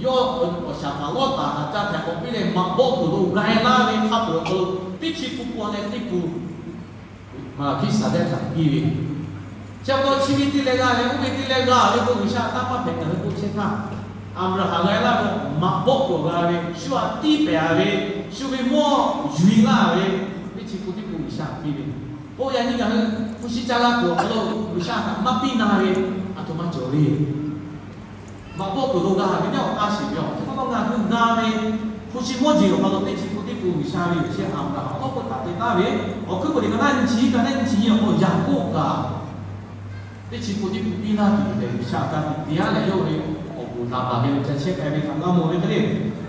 yawˇ awˬ shaˍ hpaˍ Lawˇtaˍ htaꞈ ca hpehꞈ k'awꞈ piˇ leh maꞈ bawˆ tuˬ lo g'a e laˇ ve hk'a peuˬ awˬ hk'aw lo, teˇ chi pun pun leh teˇ pun Maˍlaˍhkiˆ saˍ dehˆ htaꞈ piˇ ve, chi pa taw chi ve te leh g'a leh oˇ ve te leh g'a ve k'o, G'uiˬsha tanˇ maˇ hpehꞈ ngaˬ hui k'oˆ chehˇ htaˇ, Aˍbraˍhanˍ g'a e laˇ ve maꞈ bawˆ tuˬ g'a ve, shu aꞈ tiˇ pehˍ a ve, shu ve mawˇ yuˬ e laˇ ve, teˇ chi pun tiˇ pun G'uiˬsha htaꞈ piˇ ve. K'o yaꞈ nyi ngaˬ hui hpu shi ca g'a tuˬ awˬ hk'aw lo G'uiˬsha htaꞈ maˇ piˇ na ve, aˬ htoꞈ ma cawˬ le. Maꞈ bawˆ tuˬ lo g'a ve teˇ awˬ k'aˇ shiˍ ve yoˬ. Chi pa taw ngaˬ hui g'a ve hpu shi mawˇ jeˬ awˬ hk'aw lo teˇ chi pun tiˇ pun G'uiˬsha ve yoˬ. Chi Aˍbraˍhanˍ awˬ hk'aw k'oˆ taˍ te taˍ ve, awˬ hkuiˉ peuˬ liꞈ ka naˉ nyiˇ chi, ka naˉ nyiˇ chi nyiˇ awˬ hk'aw lo Yaˍkoˆ kaꞈ teˇ chi pun tiˇ pun piˇ laˇ tuˬ tehꞈ G'uiˬsha kaꞈ te te a leh yawˇ ve awˬ bon laˬ baˬ ve lo ca chehˇ k'ai ve htaꞈ g'a mawˬ ve hk'e le.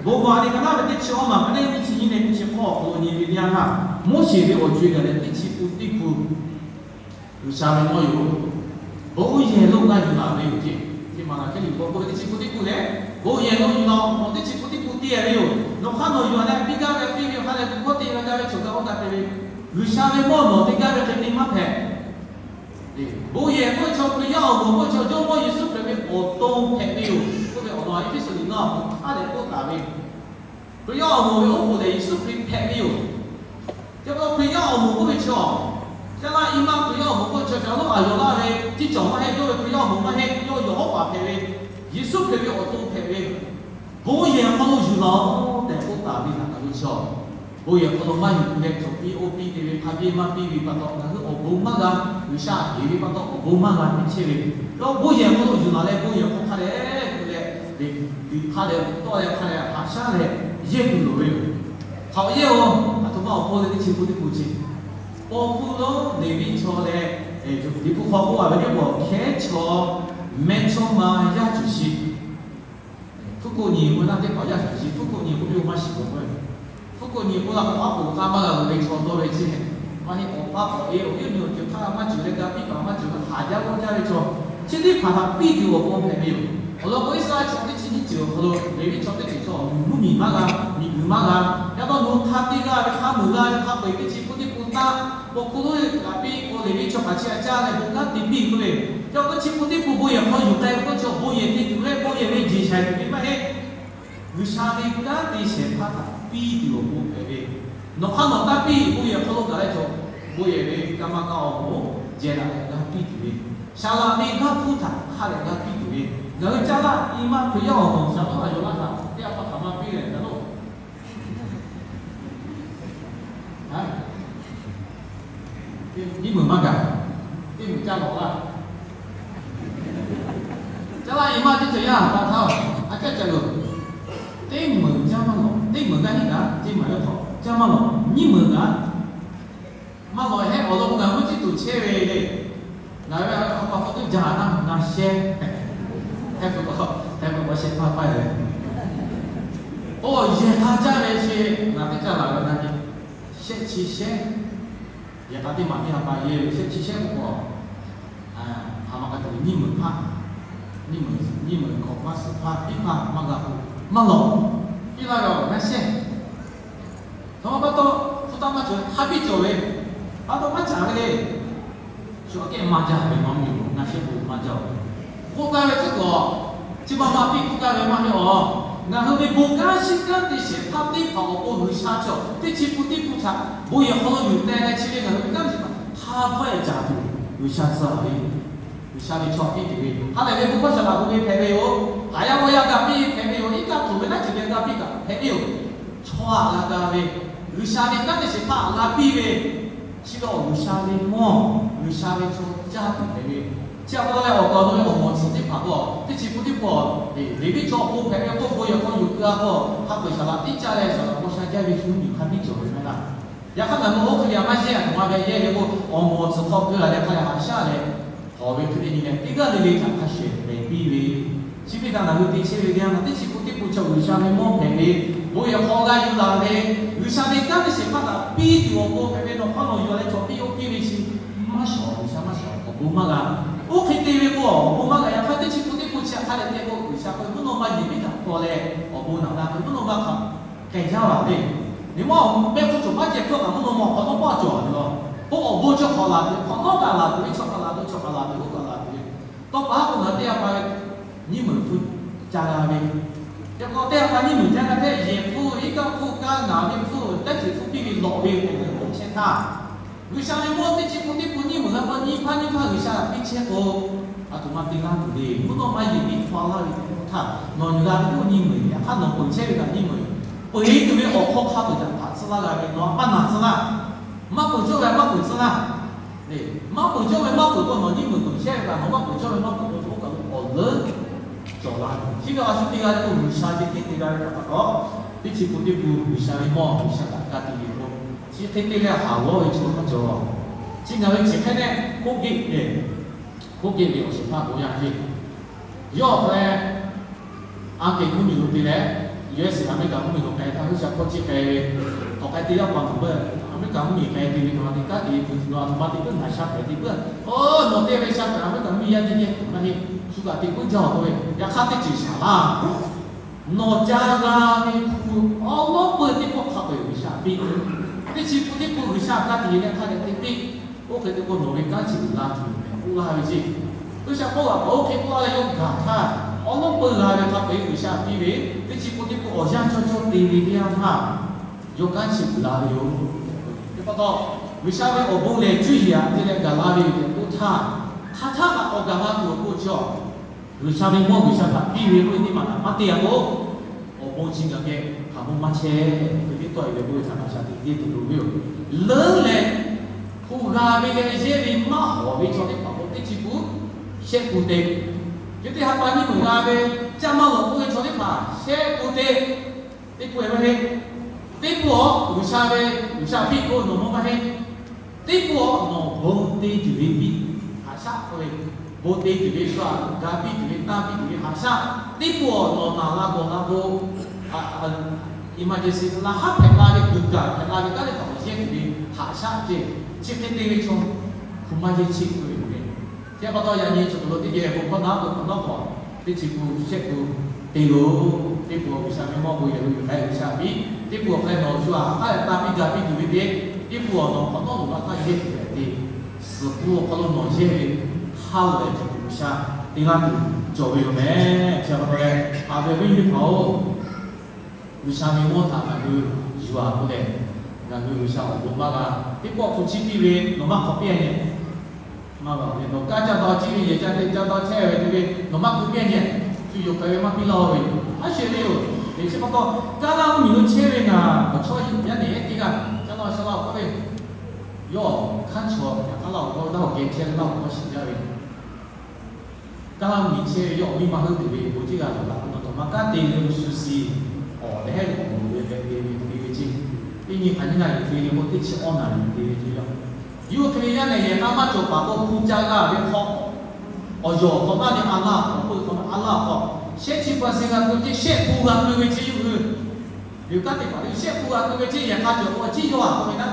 Bon maˍ liꞈ ka naˉ ve teˇ chi awˇ maˬ ka naˉ nyiˇ chi nyiˇ leh teˇ chi hk'awˇ awˬ hk'aw lo nyi ve teˇ yanˇ htaˇ, Moˉseˍ ve awˬ co-e gaˬ leh teˇ chi pun tiˇ pun G'uiˬsha ve mawˇ yoˬ. Bon yehˬ lonˉ g'aˇ yuˬ laˬ ve yoˬ ceˇ. Chi Maˍlaˍhkiˆ liꞈ k'awꞈ k'oˆ ve teˇ chi pun tiˇ pun lehˬ, bon yehˬ lonˉ yuˬ laˬ, nawˬ teˇ chi pun tiˇ pun te ve yoˬ. Nawˬ hk'aˇ nawˬ yuˬ a leh piˇ gaˇ ve piˇ ve hk'a leh tuˬ hkawˇ te g'a gaˇ ve chaw gaˇ oˇ gaˇ te ve, G'uiˬsha ve mawˇ nawˬ te gaˇ ve hk'e te maˇ hpehꞈ. Bon yehˬ k'oˆ ve chaw Hkriꞈ yaˇ awˬ moˍ k'oˆ ve chaw Jawˇmawˇ Yeˍsuˆ Hkriꞈ ve awˬ to hpehꞈ ve yoˬ k'oˆ ve awˬ lawn Eˇfeˇsuꞈ liꞈ ngaˇ awˬ hk'aˇ leh k'oˆ taˍ ve, Hkriꞈ yaˇ awˬ moˍ ve oˉ k'oˍ lehˬ Yeˍsuˆ Hkriꞈ hpehꞈ ve yoˬ. Chi pa taw Hkriꞈ yaˇ awˬ moˍ k'oˆ ve chaw, caˇ laˇ i maˇ Hkriꞈ yaˇ awˬ moˍ k'oˆ ve chaw, caˇ laˇ a yawˬ laˇ ve, teˇ cawˬ maˇ heˆ, yawˇ ve Hkriꞈ yaˇ awˬ moˍ maˇ heˆ, yawˇ yawˬ hawˉ paˍ hpehꞈ ve, Yeˍsuˆ Hkriꞈ ve awˬ to hpehꞈ ve, bon yehˬ awˬ hk'aw lo yuˬ laˬ-oꞈ tehꞈ k'oˆ taˍ ve htaꞈ ngaˬ hui chaw, bon yehˬ awˬ hk'aw lo maˇ yuˬ tuˬ leh cawˬ piˇ oˇ piˇ te ve hk'a biˇ maˇ piˇ ve pa taw ngaˬ hui awˬ bon maˇ g'a, G'uiˬsha heˍ ve pa taw awˬ bon maˇ g'a te chehˇ ve, yawˇ bon yehˬ awˬ hk'aw lo yuˬ laˬ leh bon yehˬ awˬ hk'aw hk'a dehꞈ leh, liꞈ hk'a dehꞈ tawˆ leh hk'a dehꞈ haꞈ shaˉ leh yehˇ tuˬ loˍ ve yoˬ. Hk'aˬ yehˇ-oˬ, aˬ htoꞈ ma awˬ hk'aw lo teˇ chi pun tiˇ pun chi, paw hkuˇ lonˉ Leˍviˆ chaw leh, Liꞈ hpu hk'aw k'oˆ a ve teˇ pawˆ hkehˉ chaw mehˇ chawˇ ma yaˇ cuˬ shi, hpu koˆ nyi k'oˆ laˇ teˇ hpaˍ yaˇ cuˬ shi, hpu koˆ nyi k'oˆ ve maˇ shiˍ k'o k'o, hpu koˆ nyi k'oˆ la k'o aˉ poꞈ k'aˇ maˇ g'a loꞈ ve chaw dawˇ ve ceˇ. Maˇ heˆ, awˬ paˇ k'awꞈ e awˬ viˉ awˬ nyi awˬ ceuˬ hk'aˇ maˇ ceuˬ leh ga piˇ paˍ maˇ ceuˬ leh haˍ jaˇ g'awˇ jaˇ ve chaw, chi teˇ hpaˍ htaꞈ piˇ tuˬ awˬ pon hpehꞈ ve yoˬ. Awˬ lawn k'o Iˉsaˍreˍlaˆ chaw teˇ chi nyiˇ ceuˬ awˬ hk'aw lo Leˍviˆ chaw teˇ ceuˬ chaw awˬ moˍ mvuhˇmiˬ maˇ g'a, miˬguiˬ maˇ g'a. Yaꞈ taw nawˬ hui hk'a te g'a ve, hk'a muiˬ g'a ve hk'a peu-eˬ teˇ chi pun teˇ pun taˆ, paw hkuˇ lonˉ ve kaꞈ piˇ, paw leˍ ve chaw kaꞈ chi a caˇ leh bon kanˉ te piˇ k'oˆ ve, yaꞈ hk'aˇ teˇ chi pun teˇ pun bon yehˬ hk'aw yuˬ k'ai ve k'oˆ ve chaw, bon yehˬ te tuˬ ve, bon yehˬ ve jeˬ shaiˍ tuˬ ve maˇ heˆ. G'uiˬsha ve kanˉ te shehˍ hpaˇ htaꞈ piˇ tuˬ awˬ pon hpehꞈ ve, nawˬ hk'aˇ nawˬ taˇ piˇ bon yehˬ hk'aw lo kaꞈ leh cawˬ, bon yehˬ ve kanˇ maˇ kanˇ awˬ pon jehˬ daꞈ leh g'a piˇ tuˬ ve, saˍ laꞈ ve g'aˇ hpuˇ htaꞈ hk'a dehꞈ g'a piˇ tuˬ ve, ngaˬ hui caˇ laˇ i maˇ Hkriꞈ yaˇ awˬ moˍ shaˍ laꞈ a yoˬ laˇ htaꞈ teˇ g'aˇ hpaˇ hk'aˬ ma piˇ leh gaˬ lo nyiˇ meunˍ maˇ gaˬ, teˇ meunˍ caˇ lawˬ laˇ. Caˇ laˇ i maˇ teˇ ceuˬ yaˇ htaꞈ pa htaˇ, a caˇ caˇ lo, teˇ meunˍ caˇ maˇ lawˬ, teˇ meunˍ gaˇ heˆ gaˇ, teˇ maˬ lawˬ hk'aw caˇ maˇ lawˬ, nyiˇ meunˍ gaˬ maˇ lawˬ hehˉ. Awˬ lawn k'o ngaˬ hui mvuhˇ ciˉ tuˬ chehˇ ve le. Ngaˬ ve a pa hk'aw teˇ jaˇ na na shehˇ, heh pui k'o, heh pui k'o shehˆ hpaˇ paˇ ve. Oˇ yehˬ hk'a jaˇ ve chi ngaˬ teˇ caˇ laˬ ve na e, shehˆ chi shehˉ, yehˬ hk'a teˇ maˬ teˇ ha pa yehˬ ve shehˆ chi shehˉ k'o, a ma k'a tuˬ nyiˇ meunˍ hpaˇ, nyiˇ meunˍ, nyiˇ meunˍ k'awꞈ maˇ suhˍ hpaˇ piˇ hpaˇ maˇ g'a k'o, maˇ lawˬ, piˇ laˇ ve awˬ g'a shehˇ. Hk'aˬ ma pa taw, hpu taˇ maˇ cawˬ, hk'a biˇ cawˬ ve, pa taw maˇ caˍ ve le. Shu aꞈ kehˉ maˇ jaˇ ve maˇ mvuh yoˬ, na shehˆ bon maˇ jaˇ-oˬ. K'oˆ gaˇ ve tcuhˉ kuiˬ, chi ma ma piˇ k'oˆ gaˇ ve maˇ heˆ-oˬ. Ngaˬ hui ve bon kanˉ shiˉ kanˉ te shehˍ hpaˇ teˇ hpaˍ awˬ pon G'uiˬsha cawˬ teˇ chi pun teˇ pun htaꞈ bon yehˬ hk'aw lo yuˬ teh leh chi ve ngaˬ hui ve kanˉ shiˉ hpaˇ hk'a hpawˇ-e caˍ tuˬ G'uiˬsha tcuh ve, G'uiˬsha ve chaw piˇ tuˬ ve, ha lehˬ ve bon hkawˇ shaˍ laꞈ bon ve hpehꞈ ve yoˬ. Haˍ yaˇ g'awˇ yaˇ ga piˇ hpehꞈ ve yoˬ. Iˉ kaˆ htoꞈ ve naˉ ceuˬ geh ga piˇ kaꞈ hpehꞈ ve yoˬ. Chaw aꞈ g'a ga ve, G'uiˬsha ve kanˉ te shehˍ hpaˇ aꞈ g'a piˇ ve, chi ve awˬ G'uiˬsha ve mawˇ, G'uiˬsha ve chaw caˇ tuˬ hpehꞈ ve. Chi pa taw leh awˬ kaˍ awˬ nu ve awˬ mawˬ tcuhˍ teˇ hpaˍ k'o, teˇ chi pun teˇ pun, Leˍviˆ chaw awˬ pon hpehꞈ ve k'oˆ bon yehˬ hk'aw yuˬ keu-a k'o, hk'a peu-eˬ shaˍ laꞈ tiˉ caˇ leh shaˍ laꞈ k'aw sha jaˇ ve shu nyi hk'a biˇ cawˬ ve maˇ heˆ laˇ. Yaꞈ hk'aˇ ngaˬ hui oˇ hk'e ve a maˇ yehˇ a, nawˬ ma ve yehˇ ve k'o, awˬ mawˬ tcuhˍ hk'aw keu-a leh hk'a leh haꞈ shaˉ leh, hawˬ ve hk'e te nyi leh teˇ g'aˇ le le htaꞈ hk'a shehˍ pehˍ piˇ ve, chi ve htaꞈ ngaˬ hui te chehˇ ve teˇ yanˇ, teˇ chi pun teˇ pun chaw G'uiˬsha ve mawˇ hpehꞈ ve, bon yehˬ hk'aw g'a yuˬ laˬ ve, G'uiˬsha ve kanˉ teˇ shehˍ hpaˇ htaꞈ piˇ tuˬ awˬ pon hpehꞈ ve, nawˬ hk'aˇ nawˬ yuˬ-a leh chaw piˇ oˇ piˇ ve chi maˇ shawˍ, G'uiˬsha maˇ shawˍ, awˬ bon maˇ g'a. Oˇ hk'e te ve k'o, awˬ bon maˇ g'a. Yaꞈ hk'aˇ teˇ chi pun teˇ pun chi hk'a dehꞈ te k'o, G'uiˬsha k'o mvuhˇ naw ma yehˬ miˉ htaꞈ paw leh awˬ bon naꞈ la ve, mvuhˇ naw ma hk'aˬ k'ai jaˇ laˬ ve. Nyi ma awˬ mehˆ hpfuhˇ cawˬ maˇ ceh hpfuhˇ kaꞈ mvuhˇ naw ma awˬ hk'awꞈ nawˉ paˆ cawˬ ve law. K'o awˬ bon chi hk'awꞈ laˬ tuˬ ve, hk'awꞈ nawˉ kaꞈ laˬ tuˬ ve, chaw kaꞈ laˬ tuˬ, chaw kaꞈ laˬ tuˬ, oˇ kaꞈ laˬ tuˬ ve. Tawˇ pa k'o ngaˬ teˇ g'aˇ pa ve nyiˇ meunˍ hpfuhˇ ca g'a ve, yaꞈ k'aw teˇ g'aˇ pa nyiˇ meunˍ ca g'a htaˇ, yehˬ hpfuhˇ, iˉ kaˆ hpfuhˇ, kanˉ ngaˬ ve hpfuhˇ, teˇ ceuˬ hpfuhˇ piˇ ve lawꞈ ve tehꞈ k'oˆ chehˇ htaˇ, G'uiˬsha ve mawˇ teˇ chi pun teˇ pun nyiˇ meunˍ g'a k'o, nyiˇ hpaˇ nyiˇ hpaˇ G'uiˬsha htaꞈ piˇ chehˇ k'o, a htoꞈ ma te laˇ tuˬ le. Mvuhˇ naw ma yehˬ miˉ hpaw laˇ ve tehꞈ k'oˆ htaˇ, nawˬ yuˬ g'a ve k'o nyiˇ meunˍ, yaꞈ hk'aˇ nawˬ peuˬ chehˇ ve kaꞈ nyiˇ meunˍ, peuˬ e tuˬ ve awˬ hk'aw hk'a peuˬ htaꞈ htaꞈ tcuh laˇ g'a ve, nawˬ a maˇ naˬ tcuh laˇ. Maˇ peuˬ cawˇ ve maˇ peuˬ tcuh laˇ. Maˇ peuˬ cawˇ ve maˇ peuˬ k'o, nawˬ nyiˇ meunˍ peuˬ chehˇ ve kaꞈ nawˬ maˇ peuˬ cawˇ ve maˇ peuˬ k'o, oˇ kaˬ lo awˬ leuˉ cawˬ la ve. Chi ve a shu te g'a ve k'o, G'uiˬsha ve hk'e te g'a ve htaꞈ pa taw, teˇ chi pun teˇ pun G'uiˬsha ve mawˇ G'uiˬsha htaꞈ ka tiꞈ yeˬ k'o, chi hk'e te leh haˍ g'awˇ ve chaw maˇ cawˬ. Chi ngaˬ ve chi hk'e te k'oˆ geˆ ve, k'oˆ geˆ ve awˬ shehˍ hpaˇ bon yaˇ ve, yawˇ hk'a leh, a kehˬ mvuhˇmiˬ lo te leh, U S A America mvuhˇmiˬ lo k'ai htaˇ, G'uiˬsha hkawˇ chi k'ai ve, k'awꞈ k'ai te yaˇ pa nawˬ peuˬ, America mvuhˇmiˬ k'ai te ve nawˬ a te kanˉ te ve, nawˬ a htoꞈ ma te puiˉ ngaˬ sha hpehꞈ te puiˉ. Oˇ, nawˬ te ve sha hpehꞈ America mvuhˇmiˬ yaˇ teˇ geh maˇ heˆ, shu kaꞈ te puiˉ jaˇ-oˬ k'oˆ ve, yaꞈ hk'aˇ teˇ ceuˬ shaˍ laˇ. Nawˬ ca g'a ve hpu awˉ lawˉ peuˬ teˇ pawˆ hk'a peu-eˬ G'uiˬsha piˇ. Teˇ chi pun teˇ pun G'uiˬsha ka tiꞈ yeˬ leh hk'a dehꞈ te piˇ. Oˇ hk'e te k'o, nawˬ ve kanˉ chi uiˍ la tuˬ yoˬ tehꞈ k'oˆ laˇ ve ceˇ. G'uiˬsha hk'oˆ laꞈ k'awꞈ oˇ hk'e k'oˆ laˇ leh yawˇ gaˬ htaˇ, awˉ lawˉ peuˬ g'a ve hk'a peu-eˬ G'uiˬsha piˇ ve, teˇ chi pun teˇ pun awˬ yanˇ cawˇ cawˇ te ve teˇ yanˇ htaˇ, yawˇ kanˉ chi uiˍ la ve yoˬ. Chi pa taw, G'uiˬsha ve awˬ bon lehˬ cuˇ yiˍ aꞈ te leh gaˬ la ve yoˬ tehꞈ k'oˆ htaˇ, hk'aˬ htaˇ kaꞈ k'awꞈ gaˬ la tuˬ awˬ pon chi awˬ G'uiˬsha ve mawˇ G'uiˬsha htaꞈ piˇ ve k'oˆ ve teˇ maˬ htaꞈ maˇ te-a k'o, awˬ bon chi ngaˬ geh hk'aˬ bon maˇ chehˇ. Hk'e teˇ tawˆ-e ve k'oˆ ve htaꞈ G'uiˬsha te teˇ tuˬ loˍ ve yoˬ. Leuˉ leh, hpu g'a ve leh yehˇ ve maˇ hawˍ ve chaw teˇ hpaˍ k'o, teˇ chi pun shehˆ pun te. Hk'e te ha pa nyiˇ meunˍ g'a ve, caˇ maˇ lawˬ k'oˆ ve chaw teˇ hpaˍ shehˆ pun te. Teˇ pun-e maˇ heˆ. Teˇ pun-awˬ G'uiˬsha ve, G'uiˬsha piˇ k'oˆ ve nawˬ mawˇ maˇ heˆ. Teˇ pun-awˬ nawˬ bon te tuˬ ve piˇ, haꞈ shaˉ k'oˆ ve, bon te tuˬ ve shu-a, ga piˇ tuˬ ve, tanˇ piˇ tuˬ ve haꞈ shaˉ. Teˇ pun-awˬ nawˬ naˬ la gawˬ la k'o, emergency la haˉ hpehꞈ la ve, kuiˬ kaˬ hpehꞈ la ve, kaˉ leh htaꞈ awˬ yehˇ tuˬ ve haꞈ shaˉ ceh. Chi hk'e te ve chaw, hpu maˇ yehˇ cheˆ k'oˆ ve yoˬ le. Chi pa taw yaꞈ nyi cawˬ lo teˇ geh bon hkawˇ naˉ k'o, hk'awꞈ nawˉ k'awꞈ teˇ chi pun shehˆ pun te loˬ. Teˇ pun G'uiˬsha ve mawˇ bon yehˬ lo yuˬ k'ai G'uiˬsha piˇ. Teˇ pun awˬ hk'aw lo nawˬ shu a haꞈ k'aˉ leh taˇ piˇ ga piˇ tuˬ ve teˇ, teˇ pun awˬ nawˬ hk'awꞈ nawˉ loꞈ la htaˇ yehˇ tuˬ ve teˇ, suhˍ pun awˬ hk'aw lo nawˬ yehˇ ve hk'a loꞈ leh tuˬ G'uiˬsha te laˇ tuˬ cawˬ ve yoˬ mehˍ. Chi pa taw leh, a ve awˬ viˉ awˬ nyi teˇ hpaˍ-oˬ, G'uiˬsha ve mawˇ htaꞈ ngaˬ hui yuˬ-a k'oˆ leh, ngaˬ hui G'uiˬsha awˬ bon maˇ g'a. Teˇ pawˆ hpu chiˇ piˇ ve nawˬ maˇ hk'awꞈ piˇ-a nyi. Maˇ g'a ve, nawˬ kaˇ caˇ taw ciˇ ve, yehˬ caˇ te caˇ taw chehˇ ve te ve, nawˬ maˇ k'oˆ piˇ-a nyi. Shu yawˬ k'ai ve maˇ piˇ laˇ ve, a sheˍ ve yoˬ. Chi pa taw, kaˇ laˇ mvuhˇmiˬ lo chehˇ ve ngaˬ awˬ chawˇ yaˇ nehˬ ehˉ teˇ g'aˇ caˇ laˇ sha laˇ k'oˆ ve, yawˇ hkanˉ chaw yaꞈ k'aˉ laˇ-oˬ, dawˇ geh chehˇ ve laˇ-oˬ, k'awꞈ shiˍ jaˇ ve. Kaˇ laˇ mvuhˇmiˬ chehˇ ve yawˇ awˬ miˇ ma heuˆ tuˬ ve bon teˇ g'aˇ lawˬ la k'o, nawˬ maˇ kaˇ te ve shu suh awˬ lehˬ hehˉ ve awˬ moˍ ve hpehꞈ te ve te ve ceˇ. Teˇ nyi hk'aˬ nyiˇ g'aˇ yehˬ te ve k'o, teˇ chi awˇ naˍ riˍ te ve ceˇ yaˇ. Yawˇ hk'e ve yaˇ nehˬ yehˬ k'a maˇ cawˬ paˍ k'o, hpu ca g'a ve hk'aw, awˬ yawˬ hk'awꞈ maˇ ve a laˇ awˬ hpeuˆ hk'aw a laˇ awˬ hk'aw, shehˆ chi pa se g'a keu ceˇ, shehˆ pun g'a keu ve ceˇ yawˇ hui. Liꞈ kaˉ teˇ hpaˍ le shehˆ pun g'a keu ve ceˇ, yehˬ k'a cawˬ k'o, a ciˉ yawˇ a k'oˆ ve naˉ.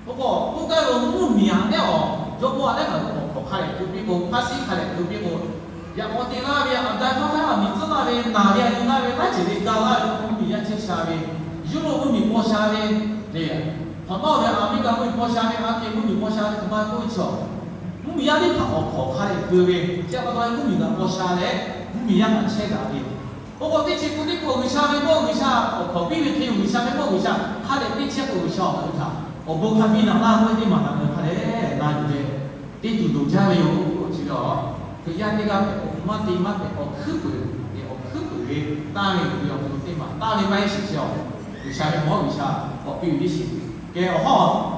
K'o k'o, k'oˆ gaˇ ve mvuhˇmiˬ aꞈ lehˉ awˬ, jawˇmawˇ aꞈ lehˉ ngaˬ hui awˬ hk'awꞈ hk'a leh keu piˇ k'o, hk'aˇ suh hk'a leh keu piˇ k'o, yaꞈ k'aw te laˇ ve, aꞈ ga hk'aˇ htaˇ aˬ miˍ tcuhˉ laˇ ve, naˬ ve, a nyi laˇ ve, laˇ ceˬ ve ga laˇ ve, mvuhˇmiˬ yaˇ chehˇ sha ve, Yuˇrawˇ mvuhˇmiˬ paw sha ve, le, hk'awꞈ nawˉ ve Aˍmeˍriˆkaꞈ mvuhˇmiˬ paw sha ve, a kehˬ mvuhˇmiˬ paw sha ve, hk'aˬ ma k'oˆ ve chaw, mvuhˇmiˬ yaˇ teˇ hpaˍ awˬ hk'awꞈ hk'a leh keu ve, chi pa taw mvuhˇmiˬ g'aꞈ paw sha leh, mvuhˇmiˬ yaˇ htaꞈ chehˇ daꞈ ve. K'o k'o, teˇ chi pun teˇ pun G'uiˬsha ve mawˇ, G'uiˬsha awˬ hk'awꞈ piˇ ve hk'e yoˬ. G'uiˬsha ve mawˇ G'uiˬsha hk'a dehꞈ piˇ chehˇ k'o, G'uiˬsha awˬ hk'aw lo htaꞈ awˬ bon hk'a piˇ naˍ laˇ k'oˆ ve teˇ maˬ htaꞈ ngaˬ hui hk'a dehꞈ na yuˬ leh, teˇ tuˬ loˍ jaˇ ve yoˬ. Chi ve a, hk'e yaˇ teˇ g'aˇ hpehꞈ k'o, maˇ te maˇ hpehꞈ, awˬ hkuiˉ peuˬ ve, awˬ hkuiˉ peuˬ ve, taˇ ve yoˬ ve awˬ hk'aw lo teˇ maˬ taˇ ve maˇ heˆ sheˍ chi a. G'uiˬsha ve mawˇ G'uiˬsha k'awꞈ piˇ ve teˇ shiˍ kehˬ awˬ hawˉ